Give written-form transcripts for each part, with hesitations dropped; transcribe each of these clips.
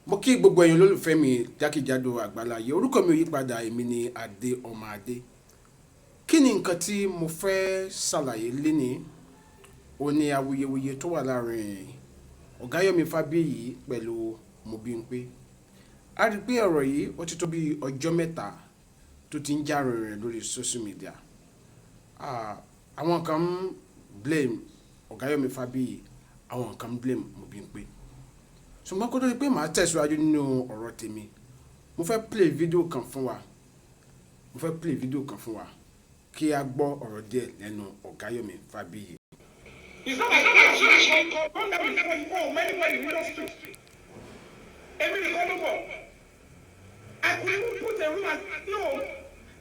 Mo kí gbogbo ẹ̀yin olólùfẹ́ mi jákèjádò àgbáláyé. Orúkọ mi ò yí padà, èmi ni Adé ọmọ Adé. Kí ni nǹkan tí mo fẹ́ ṣàlàyé lénìí? Ó ní awuyewuye tó wà láàrin Ọ̀gá Yomi Fabiyi pẹ̀lú Mobimpe. A rí pé ọ̀rọ̀ yìí ó ti tó bí ọjọ́ mẹ́ta tó ti ń jà rìnrìn lórí social media. Àwọn kan ń blame Ọ̀gá Yomi Fabiyi, àwọn kan ń blame Mobimpe. Ṣùgbọ́n kó tó di pé màá tẹ̀síwájú nínú ọ̀rọ̀ tèmi, mo fẹ́ play video kan fún wa. Mo fẹ́ play video kan fún wa kí a gbọ́ ọ̀rọ̀ díẹ̀ lẹ́nu Ọ̀gá Yomi Fabiyi. It's not like that. She come down before you go anybody in the industry. Èmi nìkan ló mọ̀. I could even put a room as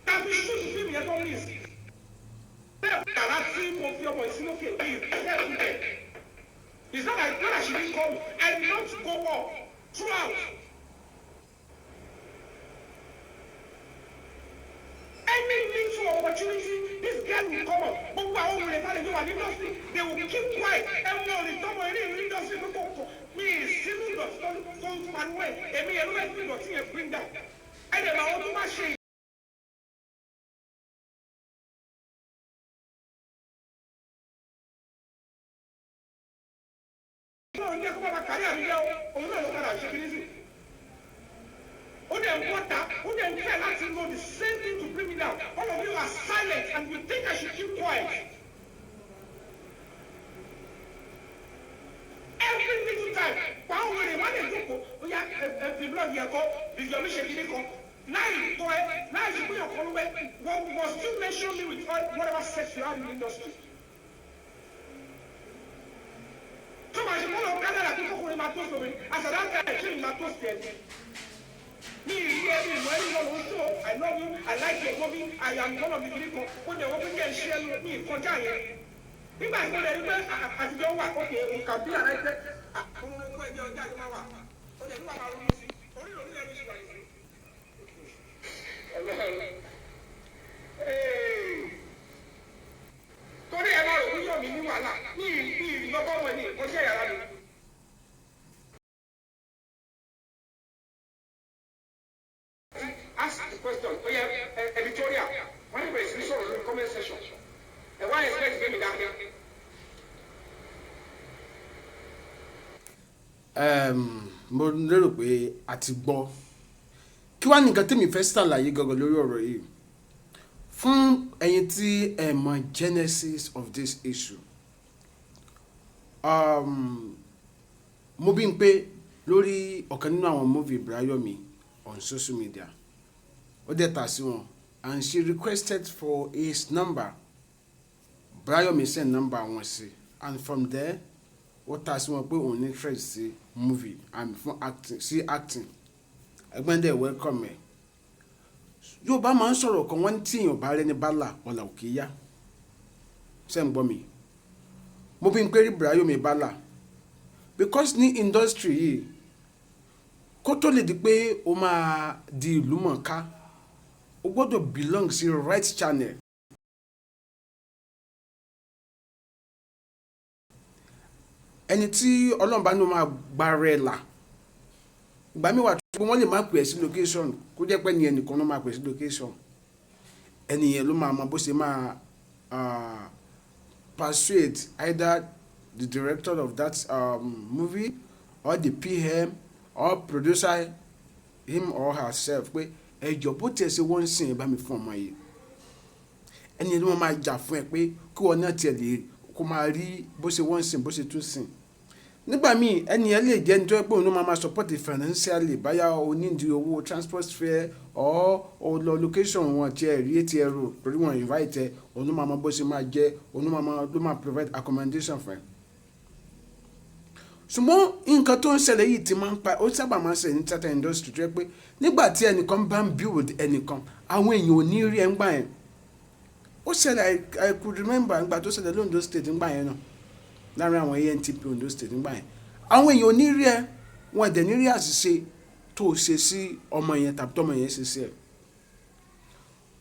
tàbí shoot fíìmù yẹn tó ń rìn sí. Bẹ́ẹ̀ yàrá tí mo fi ọmọ ìsínlókè bíi bẹ́ẹ̀ tún bẹ̀. It's not like she didn't call me. I did not go up throughout. Any little opportunity, this girl will come up. Gbogbo àwọn ohun rẹ̀ sáré wà ní industry, they will keep quiet. Ẹ mọ òrì tọmọ eré ìlú industry pé kò kò mi ì sínú ìdọ̀tí tó ń pariwo ẹ̀. Èmi yẹn ló fẹ́ fi ìdọ̀tí yẹn bring down. Ẹ dẹ̀ mọ àwọn tó bá ṣe. Ọlọ́run jẹ́ kó bá ba kárí àmì yá o, òun náà ló padà ṣe kiri sí. Ó dẹ̀ ń bọ́ta, ó dẹ̀ ń tẹ̀ láti know the same thing to bring me down. All of you are silent and you think I should keep quiet. Every little time, wàá wèrè wàá lè jókòó, ó yá ẹ fi blọọgì yẹn kọ́, ìjọ mi ṣe kiri kan. Láì tọ́ ẹ, láì ṣe pé ọ̀kan ló wẹ́, wọ́n must still mention me with all whatever sex you have in the industry. Tó máa ṣe kọ́ lọ kádàrà pé kókòrò máa tó sómi, àṣàdá ẹ̀ ṣé mi máa tó sí ẹ. Mi ì rí ẹ, mi ìmọ̀ ẹ lọ́wọ́ so I love you, I like your movie, I am one of the kiri kan, ó dẹ̀ wọ́n pé kí ẹ ṣe ẹnu mi ìkọjá yẹn. Nígbà tí mo lè rí pé àtijọ́ wà, ókè nǹkan bí àrẹ jẹ́ àwọn ọmọ ẹgbẹ́ ọjà ló máa wà. Ó dẹ̀ níwà máa ronú sí, orí ìrònú yẹn ló ṣe wà yìí. Torí ẹ máa rò wíyọ̀ mi ní wàhálà, mi ì lọ́bọ̀wọ̀ ẹ̀ ní ìkọjá yàrá mi. Ask the question. Ó yẹ editorial. Wọ́n ní bẹ̀rẹ̀ sí ní sọ̀rọ̀ lórí comment section. Ẹ wá expect pé mi dákẹ́. Mo lérò pé a ti gbọ́. Kí wá ní nǹkan tí mi fẹ́ ṣàlàyé gangan lórí ọ̀rọ̀ yìí? Fún ẹ̀yin tí ẹ mọ̀ genesis of this issue. Mobimpe lórí ọ̀kan nínú àwọn movie Brayomi on social media. Ó dẹ̀ tà sí wọn and she requested for his number. Brayomi send number wọn sí and from there ó tà sí wọn pé òun ní interest sí movie and fún acting sí acting. Ẹgbẹ́ dẹ̀ welcome ẹ̀. Yorùbá máa ń sọ̀rọ̀ kan, wọ́n tí èèyàn bá rẹ́ni bá là, ọ̀là òkè yá. Ṣé ń gbọ́ mi? Mobimpe rí Brayomi bá là because ní industry yìí, kó tó lè di pé o máa di ìlú mọ̀ọ́ká, o gbọ́dọ̀ belong sí right channel. Ẹni tí Ọlọ́run bá ní o máa gba rẹ̀ là. Ìgbà mí wà tó wọ́n lè máa pè ẹ́ sí location, kó jẹ́ pé ẹni ẹnìkan ló máa pè ẹ́ sí location. Ẹni yẹn ló máa mọ bó ṣe máa persuade either the director of that movie or the PM or producer him or herself pé ẹ jọ̀ọ́ bó tiẹ̀ ṣe wọ́n ń sìn ẹ bá mi fún ọmọ yìí. Ẹni yẹn ló máa jà fún ẹ pé kí wọ́n náà tiẹ̀ lè kó máa rí bó ṣe wọ́n ń sìn bó ṣe tún sìn. Nígbà míì ẹni yẹn lè jẹ́ ẹni tó jẹ́ pé òun ló máa support financially, bóyá o need owó transport fare or o lọ location wọn tí ẹ rí tí ẹ rò torí wọ́n invite ẹ, òun ló máa mọ bó ṣe máa jẹ́, òun ló máa mọ ló máa provide accommodation fún ẹ. Ṣùgbọ́n nǹkan tó ń ṣẹlẹ̀ yìí ti máa ń pa, ó sábà máa ń ṣẹlẹ̀ ní theatre industry tó jẹ́ pé nígbà tí ẹnìkan bá ń build ẹnìkan, àwọn èèyàn ò ní rí ẹ ńgbà yẹn. Ó ṣẹlẹ̀, I could remember nígbà tó ṣẹlẹ̀ l'Ondo State ńgbà yẹn náà, láàárín àwọn ANTP Ondo State ńgbà yẹn. Àwọn èèyàn ò ní rí ẹ, wọ́n dẹ̀ ní rí àṣìṣe tó ṣe sí ọmọ yẹn tàbí tọmọ yẹn ṣe sí ẹ.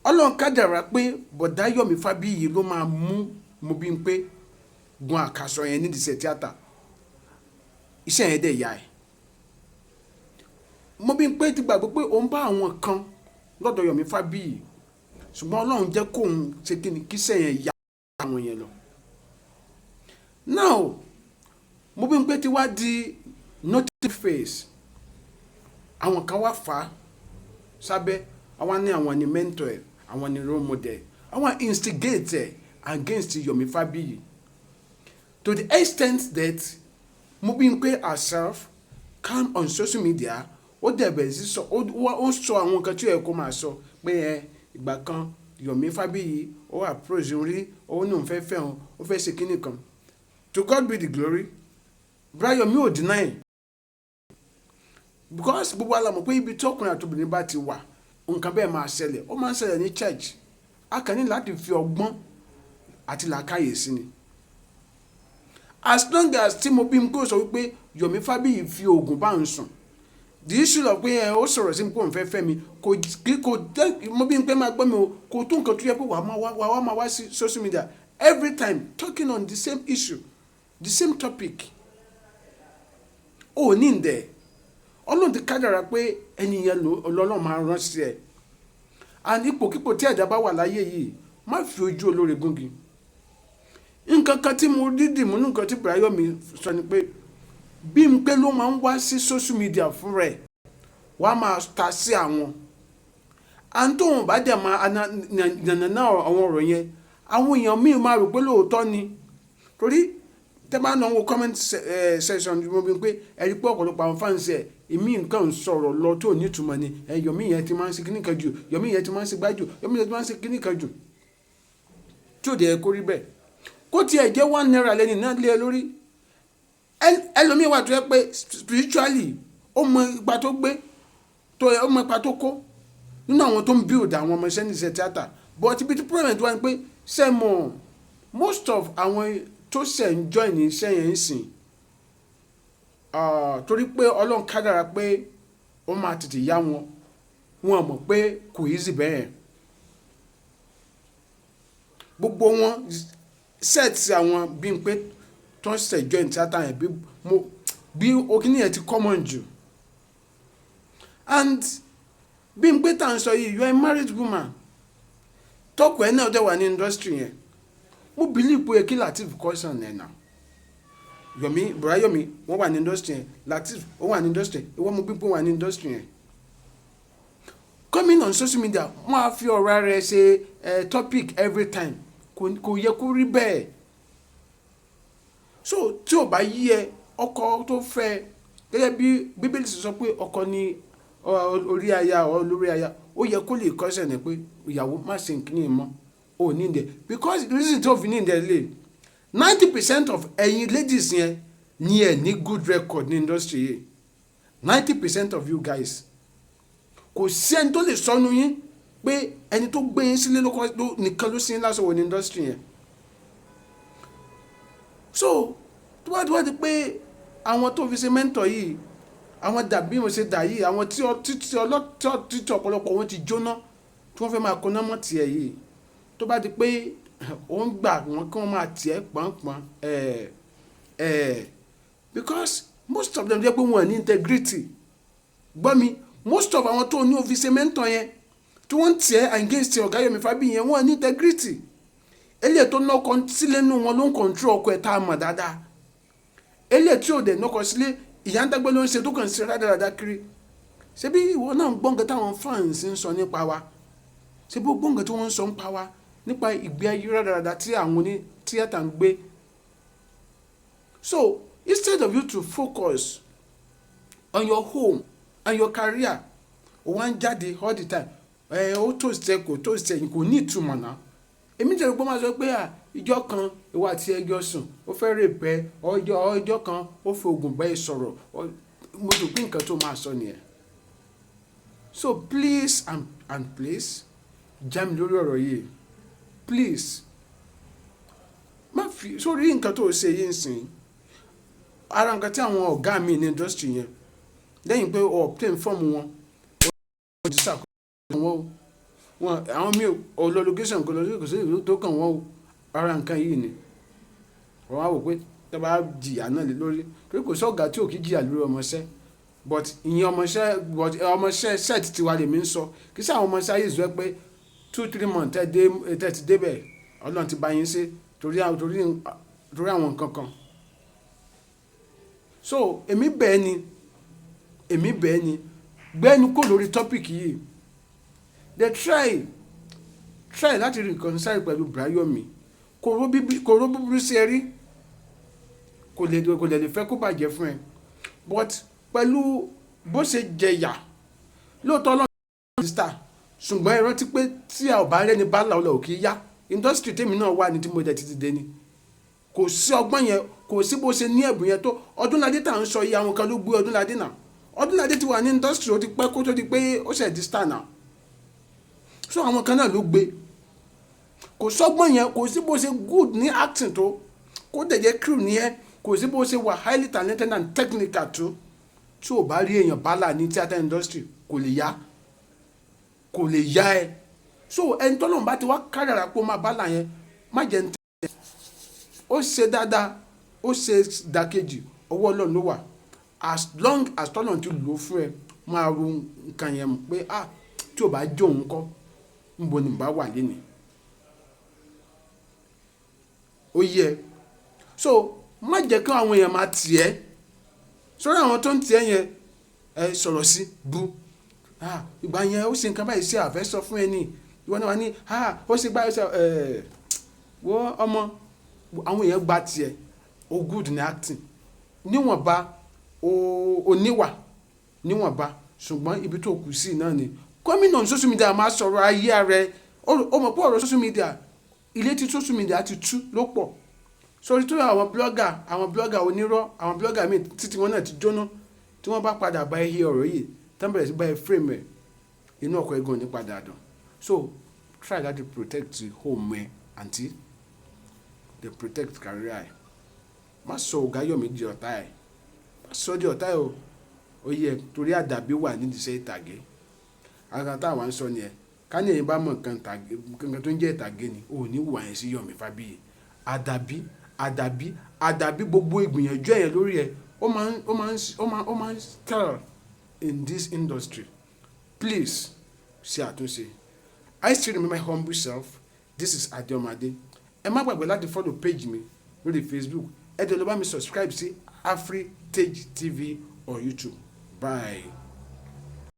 Ọlọ́run kádàrá pé Bọ̀dá Yomi Fabiyi ló máa mú Mobimpe gun àkàsọ̀ yẹn nídìí iṣẹ́ tíátà. Iṣẹ́ yẹn dẹ̀ ya ẹ̀. Mobímpé ti gbàgbé pé òun bá àwọn kan lọ́dọ̀ Yomi Fabiyi, ṣùgbọ́n Ọlọ́run jẹ́ kóun ṣe kí ni kí sẹ́yìn ya àwọn yẹn lọ. Now, Mobímpé ti wá di notice face. Àwọn kan wá fà á sábẹ́, àwọn ní àwọn ní mentor ẹ̀, àwọn ní role model, àwọn instigate ẹ̀ against Yomi Fabiyi, to the extent that Mobímpé herself come on social media. Ó dẹ̀ bẹ̀rẹ̀ sí sọ, ó sọ àwọn nǹkan tí ó yẹ kó máa sọ pé ẹ ìgbà kan Yomi Fabiyi ó approach òun rí, ó ní òun fẹ́ fẹ́ òun, ó fẹ́ ṣe kíní kan. To God be the glory, Yomi ò deny, because gbogbo wa la mọ̀ pé ibi tí ọkùnrin àti obìnrin bá ti wà, nǹkan bẹ́ẹ̀ máa ṣẹlẹ̀. Ó máa ń ṣẹlẹ̀ ní church. A kàn ní láti fi ọgbọ́n àti làákàyè sí ni. As long as tí Mobímpé sọ wípé Yomi Fabiyi fi oògùn bá ń sùn, the issue of pé ẹ ó sọ̀rọ̀ sí mi pé òun fẹ́ fẹ́ mi, kò kí kò jẹ́. Mobímpé, máa gbọ́ mi o, kò tó nǹkan tó yẹ pé wàá máa wá sí social media every time talking on the same issue, the same topic. Ó ní ǹdẹ̀ Ọlọ́run ti kádàrá pé ẹni yẹn lọ́lọ́run máa rán sí ẹ. And ipòkípò tí ẹ̀dá bá wà láyé yìí, má fi ojú olóore gúngi. Nǹkan kan tí mo dídì mú, nǹkan tí Bùráyọ̀mí sọ ni pé Bímpé ló máa ń wá sí social media fún rẹ̀, wàá máa ta sí àwọn à ń tóun bá dẹ̀ máa nànà àwọn ọ̀rọ̀ yẹn. Àwọn èèyàn míì máa rò pé lóòótọ́ ni, torí tẹ́ bá náà wo comment section mo bí pé ẹ rí pé ọ̀pọ̀lọpọ̀ àwọn fans ẹ̀ ìmí nǹkan ń sọ̀rọ̀ lọ tó ní ìtumọ̀ ni ẹ. Yomi yẹn ti máa ń ṣe kíní kan jù, Yomi yẹn ti máa ń ṣe gbájù, Yomi yẹn ti máa ń ṣe kíní kan jù, tí ò dẹ̀ kó rí bẹ́ẹ̀. Kó tiẹ̀ jẹ́ ₦1 lẹ́ni náà lé ẹ lórí. Ẹlòmíì wà tó yẹ pé spiritually, ó mọ ipa tó gbé tó, ó mọ ipa tó kó nínú àwọn tó ń build àwọn ọmọ iṣẹ́ níṣẹ́ tíátà. But ibi tí problem tó wà ní pé ṣe mọ̀, most of àwọn tó ṣẹ̀ ń join iṣẹ́ yẹn ń sìn, torí pé Ọlọ́run kádàrá pé ó máa tètè yá wọn, wọn mọ̀ pé kò easy bẹ́ẹ̀. Gbogbo wọn set àwọn bíi pé tó ń ṣẹ̀ join tíátà yẹn, bí mo bí okíní yẹn ti common jù. And Bímpé tá à ń sọ yìí, you are a married woman, tọkọ ẹ náà dẹ̀ wà ní industry yẹn. Mo believe pé kí Lateef caution ẹ̀ náà. Yomi, Bùrá Yomi, wọ́n wà ní industry yẹn. Lateef, ó wà ní industry yẹn. Ìwọ Mobímpé wà ní industry yẹn. Coming on social media, wọ́n á fi ọ̀rọ̀ ara ẹ ṣe topic every time. Kò yẹ kó rí bẹ́ẹ̀. So tí ò bá yí ẹ, ọkọ tó fẹ́, gẹ́gẹ́ bí Bíbélì sọ pé ọkọ ni orí aya, olórí aya, ó yẹ kó lè kọ́sẹ̀ ní pé ìyàwó, má ṣe nǹkan yìí mọ́, ò ní ìdẹ, because the reason tó fi ní ìdẹ lè 90% of ẹ̀yin ladies yẹn ní ẹ̀ ní good record ní industry yìí. 90% of you guys, kò sí ẹni tó lè sọnù yín pé ẹni tó gbé yín sílé nìkan ló sí yín lásán wọ ní industry yẹn. So tó bá ti wá di pé àwọn tó fi ṣe mentor yìí, àwọn dàbí mo ṣe dà yìí, àwọn tí ọlọ́tọ̀ títí ọ̀pọ̀lọpọ̀ wọn ti jóná, tí wọ́n fẹ́ máa kóná mọ́ tiẹ̀ yìí, tó bá di pé ó ń gbà wọ́n kí wọ́n máa tiẹ̀ pọ̀npọ̀n ẹ̀ ẹ̀, because most of them jẹ́ pé wọ́n ní integrity. Gbọ́ mi, most of àwọn tó ní ó fi ṣe mentor yẹn, tí wọ́n ń tiẹ̀ against ọ̀gá Yomi Fabiyi yẹn, wọ́n ní integrity. Eléyìí tó nọ́kọ sílé nù wọn ló ń control ọkọ ẹ̀ tá a mọ̀ dáadáa. Eléyìí tí ò dẹ̀ nọ́kọ sílé, ìyá ń dágbé ló ń ṣe, tó kàn ń ṣe rádaràda kiri. Ṣebí ìwọ náà ń gbọ́ nǹkan táwọn fans ń sọ nípa wa? Ṣebí ó gbọ́ nǹkan tí wọ́n ń sọ nípa wa, nípa ìgbé ayé rádaràda tí àwọn oní tíátà ń gbé? So instead of you to focus on your home and your career, o wá ń jáde all the time. Ẹ ó toast ẹ, kò toast ẹ, kò ní ìtumọ̀ náà. Èmi tẹ̀lé pé ó máa sọ pé à ìjọ kan ìwà àti ẹjọ́ sùn, ó fẹ́ rape ẹ, ọjọ́ kan ó fi oògùn bá ẹ sọ̀rọ̀. Mo rò pé nǹkan tó máa sọ nìyẹn. So please and please, já mi lórí ọ̀rọ̀ yìí, please. Má fi sórí nǹkan tó ṣe yìí ń sìn. Ara nǹkan tí àwọn ọ̀gá mi ní industry yẹn, lẹ́yìn pé o obtain form wọn, ó ti ṣàkóso wọn o, wọn àwọn míì ò lọ location, kò lọ sí, kò sí ìlú tó kàn wọ́n o. Ara nǹkan yìí ni wọ́n á wò pé tó bá jìyà náà lé lórí, torí kò sọ́gà tí ò kí jìyà lórí ọmọọṣẹ́. But ìyẹn ọmọọṣẹ́, but ọmọọṣẹ́ set tiwa lèmi ń sọ. Kì í ṣe àwọn ọmọọṣẹ́ ayé ìṣó pé 2, 3 months tẹ́ dé, tẹ́ ti débẹ̀, Ọlọ́run ti bá yín ṣe torí àwọn nǹkan kan. So èmi bẹ́ẹ̀ ni, èmi bẹ́ẹ̀ ni, gbẹ́nu kò lórí topic yìí. They try láti reconcile pẹ̀lú Brayomi. Kò ró búburú sí ẹ rí, kò lè fẹ́ kó bàjẹ́ fún ẹ, but pẹ̀lú bó ṣe jẹyà lóòótọ́, Ọlọ́run star. Ṣùgbọ́n ẹ rántí pé tí a ò bá rẹ́ni bá là, ọ̀lẹ́ ò kì í yá. Industry tèmi náà wà ní tí mo dẹ̀ ti dé ni, kò sí ọgbọ́n yẹn, kò sí bó ṣe ní ẹ̀bùn yẹn tó. Ọdúnládé tá à ń sọ yìí, àwọn kan ló gbé Ọdúnládé náà. Ọdúnládé ti wà ní industry, ó ti pẹ́ kó tó di pé ó ṣẹ̀ di star náà. So àwọn kan náà ló gbé. Kò sọ́gbọ́n yẹn, kò sí bó ṣe good ní acting tó, kó dẹ̀ jẹ́ crew ní ẹ, kò sí bó ṣe wà highly talented and technical tó, tí ò bá rí èèyàn bá là ní theatre industry, kò lè yá, kò lè yá ẹ. So ẹni tọ́lọ́run bá ti wá kádàrá pé ó máa bá là yẹn, má jẹ́ ń tẹ́. Ó ṣe dáadáa, ó ṣe dàkejì, ọwọ́ Ọlọ́run ló wà. As long as tọ́lọ́run ti lò ó fún ẹ, máa ro nǹkan yẹn pé, ah, tí ò bá jẹ́ òun kọ́, níbo ni bá wà lénìí? Ó yẹ. So má jẹ́ kí àwọn èèyàn máa tì ẹ́ sórí àwọn tó ń tì ẹ́ yẹn. Ẹ sọ̀rọ̀ sí bu, ah, ìgbà yẹn ó ṣe nǹkan báyìí sí, àfẹ́ sọ fún ẹ ní ìwọ náà wà ní, ah, ó ṣe gbá ẹ wọ́n ọmọ. Àwọn èèyàn gba tiẹ̀, o good ní acting níwọ̀nba, o níwà níwọ̀nba, ṣùgbọ́n ibi tó kù sí náà ni gómìnà social media máa sọ̀rọ̀ ayé rẹ̀. Ó mọ̀ pé ọ̀rọ̀ social media, ilé tí social media ti tú ló pọ̀ sórí tó. Àwọn blogger onírọ́, àwọn blogger míì títí wọn náà ti jóná, tí wọ́n bá padà bá ẹ yí ọ̀rọ̀ yìí tán, bẹ̀rẹ̀ sí bá ẹ frame ẹ̀, inú ọkọ̀ ẹ̀gàn ní padà dùn. So try láti protect home ẹ, àǹtí, dey protect career ẹ. Má sọ ọ̀gá Yomi di ọ̀tá ẹ, má sọ di ọ̀tá ẹ o. Ó yẹ torí àdàbí wà nídìí iṣẹ́ ìtàgé. Ara táwa ń sọ ni ẹ ká ní ẹ̀yin bá mọ̀ nǹkan tó ń jẹ́ ìtàgé ni ò ní wà yẹn sí Yomi Fabiyi. Àdàbí, àdàbí, àdàbí, gbogbo ìgbìyànjú ẹ̀yẹn lórí ẹ̀, ó máa ń tell in this industry. Please ṣe àtúnṣe. I still remain my humble self. This is Adeomade. Ẹ má gbàgbé láti follow page mi lórí Facebook. Ẹ dẹ̀ lọ bá mi subscribe sí Afritage TV on YouTube. Bye.